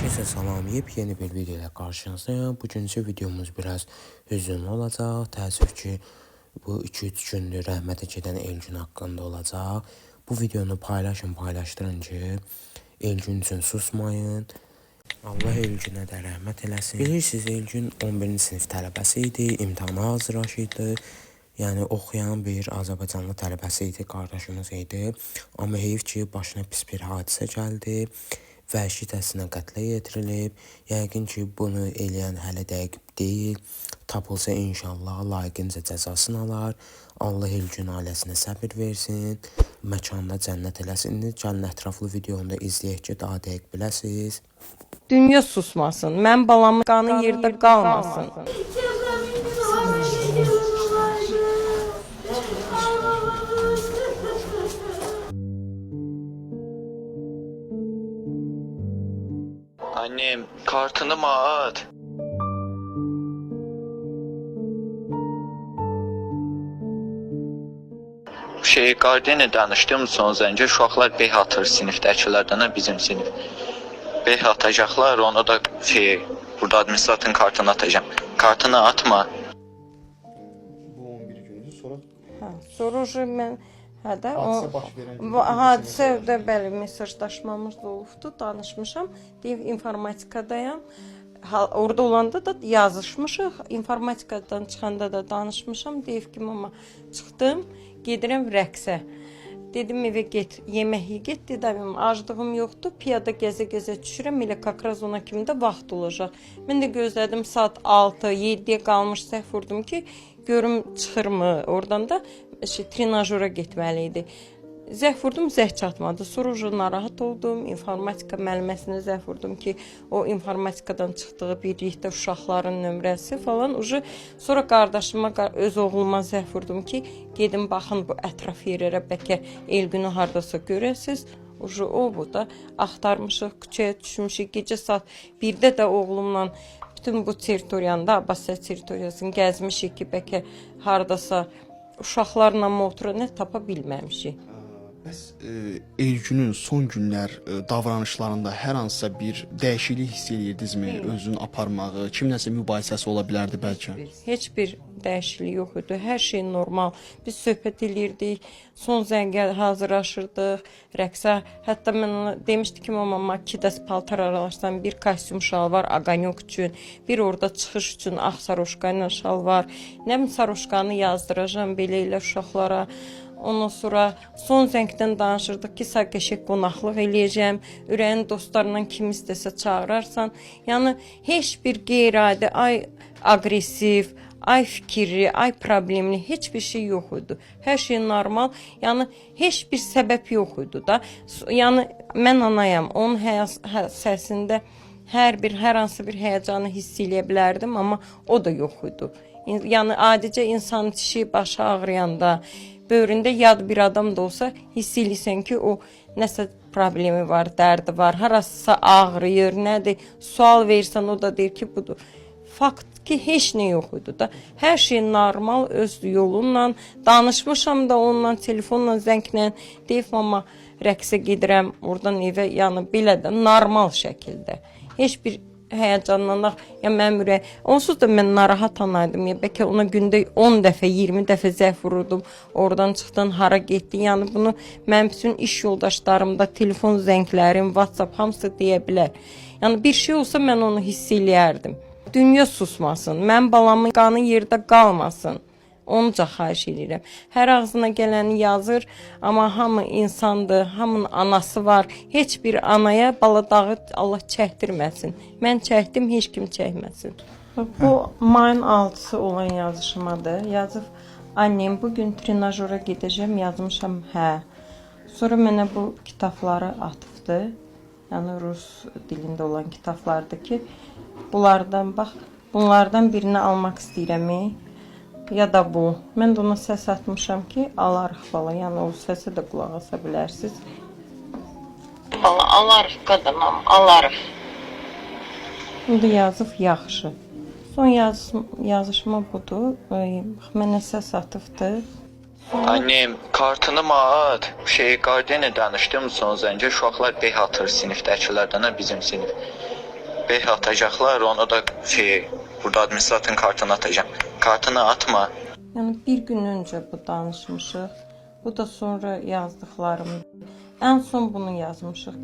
Herkese salam, yepyeni bir video ile karşınızdayım. Bugünkü videomuz biraz hüzünlü olacaq. Təəssüf ki, bu 2-3 gündür rəhmətə gedən Elgün haqqında olacaq. Bu videonu paylaşın, paylaşdırın ki, Elgün üçün susmayın. Allah Elgünə də rəhmət eləsin. Bilirsiniz, Elgün 11-ci sinif tələbəsi idi, imtahana hazırlaşırdı. Yəni oxuyan bir Azərbaycanlı tələbəsi idi, qardaşımız idi. Amma heyf ki, başına pis bir hadisə gəldi. Vəhşicəsinə qətlə yetirilib. Yəqin ki, bunu eləyən hələ dəqiq deyil. Tapılsa inşallah layiqincə cəzasını alar. Allah Elgün ailəsinə səbir versin. Məkanına cənnət eləsin. İndi gəlin ətraflı videonu da izləyək ki, daha dəqiq biləsiniz. Dünya susmasın. Mən balamın qanı yerdə qalmasın. Annem kartını mı at? Şey, Qardeni danışdım son zəncə uşaqlar beh atır sinifdəkilərdən ha, bizim sinif. Beh atacaqlar, onu da şey, burada administratorun kartını atacağım. Kartını atma. Bu 11 gündür. Sonra Hə, sonra uje mən hə də hadisə baş verən gün Bu hadisə də bəli mesajlaşmamız da olubdu, danışmışam. Deyib informatikadayam. Orada olanda da yazışmışıq. İnformatikadan çıxanda da danışmışam. Deyib ki, mama çıxdım, gedirəm rəqsə. Dedim evə get, yemək ye get. Dedim aclığım yoxdur. Piyada gəzə-gəzə düşürəm. Elə kakraz ona kimi də vaxt olacaq. Mən də gözlədim saat 6, 7-yə qalmış səhv vurdum ki, görüm çıxırmı oradan da şey, trenajora getməli idi. Zəng vurdum, zəng çatmadı. Sonra uje narahat oldum. İnformatika müəlliməsinə zəng vurdum ki, o informatikadan çıxdığı birlikdə uşaqların nömrəsi falan. Uje sonra qardaşıma, öz oğluma zəng vurdum ki, gedin baxın bu ətraf yerlərə, bəlkə Elgünü hardasa görəsiz. Uje o bu da axtarmışıq, küçəyə düşmüşük. Gecə saat 1-də də oğlumla bütün bu territoriyanı da, Abbasiyə territoriyasını gəzmişik ki, bəlkə hardasa uşaqlarla mı otura, nə tapa bilməmişik. Bəs Elgünün son günlər davranışlarında hər hansısa bir dəyişiklik hiss eləyirdinizmi? Özünü aparmağı, kimləsə mübahisəsi ola bilərdi bəlkə? Heç bir dəyişiklik yox idi. Hər şey normal. Biz söhbət eləyirdik, son zəngə hazırlaşırdıq, rəqsə. Hətta mən ona demişdi ki, mama, iki dəst paltar aralaşsan, bir kostyum şalvar aqanyok üçün, bir orada çıxış üçün ağ saroşka ilə şalvar. Nə bilim saroşkanı yazdıracağam belə elə uşaqlara. Ondan sonra son zəngdən danışırdıq ki, sağ qəşəng qonaqlıq eləyəcəm. Ürəyin dostlarından kim istəsə çağırarsan. Yəni heç bir qeyri-adi, ay aqressiv, ay fikirli, ay problemli heç bir şey yox idi. Hər şey normal. Yəni heç bir səbəb yox idi da. Yəni mən anayam. Onun səsində hər hansı bir həyəcanı hiss eləyə bilərdim, amma o da yox idi. Yəni adicə insanın dişi, başı ağrıyanda, böyründə yad bir adam da olsa hiss eləyirsən ki, o nəsə problemi var, dərdi var, harasısa ağrıyır, nədir? Sual verirsən, o da deyir ki, budur. Fakt ki, heç nə yox idi da. Hər şey normal öz yolunla. Danışmışam da onunla, telefonla, zənglə. Deyib, mama, rəqsə gedirəm, oradan evə, yəni belə də normal şəkildə. Heç bir həyəcanlanaq, ya mənim ürəyim. Onsuz da mən narahat anaydım. Ya bəlkə ona gündə 10 dəfə, 20 dəfə zəng vururdum. Oradan çıxdın, hara getdin? Yəni bunu mənim bütün iş yoldaşlarım da, telefon zənglərim, WhatsApp hamısı deyə bilər. Yəni bir şey olsa mən onu hiss eləyərdim. Dünya susmasın. Mənim balamın qanı yerdə qalmasın. Onu da xahiş edirəm. Hər ağzına gələni yazır, amma hamı insandır, hamının anası var. Heç bir anaya bala dağı Allah çəkdirməsin. Mən çəkdim, heç kim çəkməsin. Bu mayın 6-sı olan yazışmadır. Yazıb, annem bugün trenajora gedəcəm, yazmışam hə. Sonra mənə bu kitabları atıbdı. Yəni rus dilində olan kitablardır ki, bunlardan bax, bunlardan birini almaq istəyirəm. Ya da bu. Mən də ona səs atmışam ki, alarıq bala. Yəni o səsə də qulaq asa bilərsiniz. Bala, alarıq qadınam, alarıq. İndi yazıb yaxşı. Son yazışma budur. Bax, mənə səs atıbdı. Annem kartını mı at? Şey, Qardeni danışdım son zəncə uşaqlar beh atır sinifdəkilərdən ha, bizim sinif. Beh atacaqlar, onu da şey, burada administratorun kartını atacağım. Kartını atma. Yəni bir gün öncə bu danışmışıq. Bu da sonra yazdıqlarım. Ən son bunu yazmışıq.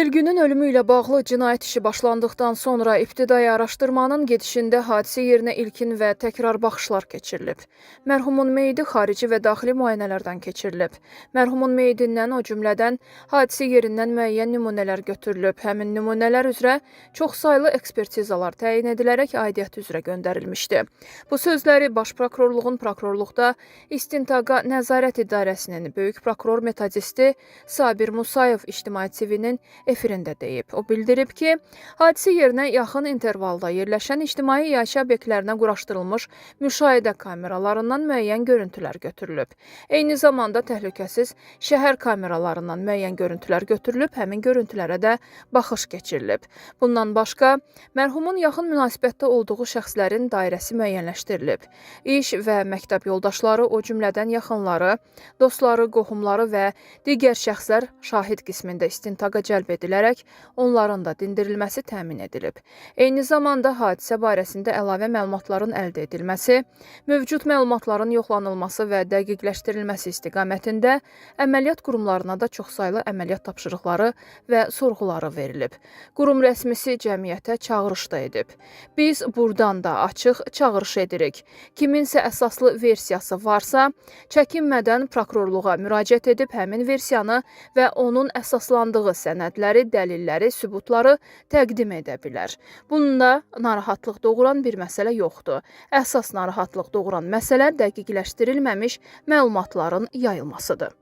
Elgünün ölümü ilə bağlı cinayət işi başlandıqdan sonra ibtidai araşdırmanın gedişində hadisə yerinə ilkin və təkrar baxışlar keçirilib. Mərhumun meyidi xarici və daxili müayinələrdən keçirilib. Mərhumun meyidindən, o cümlədən hadisə yerindən müəyyən nümunələr götürülüb. Həmin nümunələr üzrə çoxsaylı ekspertizalar təyin edilərək aidiyyəti üzrə göndərilmişdi. Bu sözləri Baş Prokurorluğun Prokurorluqda İstintaqa Nəzarət İdarəsinin böyük prokuror metodisti Sabir Musayev İctimai TV-nin efirində deyib. O bildirib ki, hadisə yerinə yaxın intervalda yerləşən ictimai iaşə obyektlərinə quraşdırılmış müşahidə kameralarından müəyyən görüntülər götürülüb. Eyni zamanda təhlükəsiz şəhər kameralarından müəyyən görüntülər götürülüb, həmin görüntülərə də baxış keçirilib. Bundan başqa, mərhumun yaxın münasibətdə olduğu şəxslərin dairəsi müəyyənləşdirilib. İş və məktəb yoldaşları, o cümlədən yaxınları, dostları, qohumları və digər şəxslər şahid qismində istintaqa cəlb edilərək onların da dindirilməsi təmin edilib. Eyni zamanda hadisə barəsində əlavə məlumatların əldə edilməsi, mövcud məlumatların yoxlanılması və dəqiqləşdirilməsi istiqamətində əməliyyat qurumlarına da çoxsaylı əməliyyat tapşırıqları və sorğuları verilib. Qurum rəsmisi cəmiyyətə çağırış da edib. Biz burdan da açıq çağırış edirik. Kiminsə əsaslı versiyası varsa, çəkinmədən prokurorluğa müraciət edib həmin versiyanı və onun əsaslandığı sənədləri, dəlilləri, sübutları təqdim edə bilər. Bunda narahatlıq doğuran bir məsələ yoxdur. Əsas narahatlıq doğuran məsələ dəqiqləşdirilməmiş məlumatların yayılmasıdır.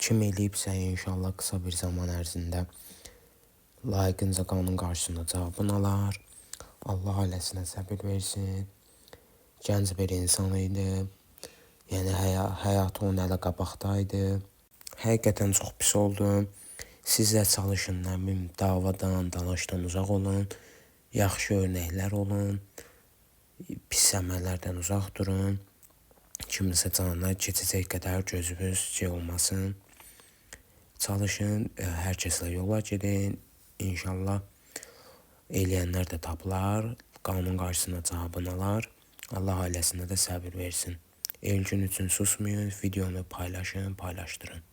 Kim eləyibsə inşallah qısa bir zaman ərzində layiqincə qanun qarşısında cavabını alar. Allah ailəsinə səbir versin. Gənc bir insan idi. Yəni həyatı onun hələ qabaqda idi. Həqiqətən çox pis oldu. Siz də çalışın, nə bilim, davadan, dalaşdan uzaq olun. Yaxşı örnəklər olun. Pis əməllərdən uzaq durun. Kiminsə canına keçəcək qədər gözünüz şey olmasın. Çalışın, hər kəslə yola gedin. İnşallah eləyənlər də tapılar, qanun qarşısında cavabını alar. Allah ailəsinə də səbir versin. Elgün üçün susmayın, videonu paylaşın, paylaşdırın.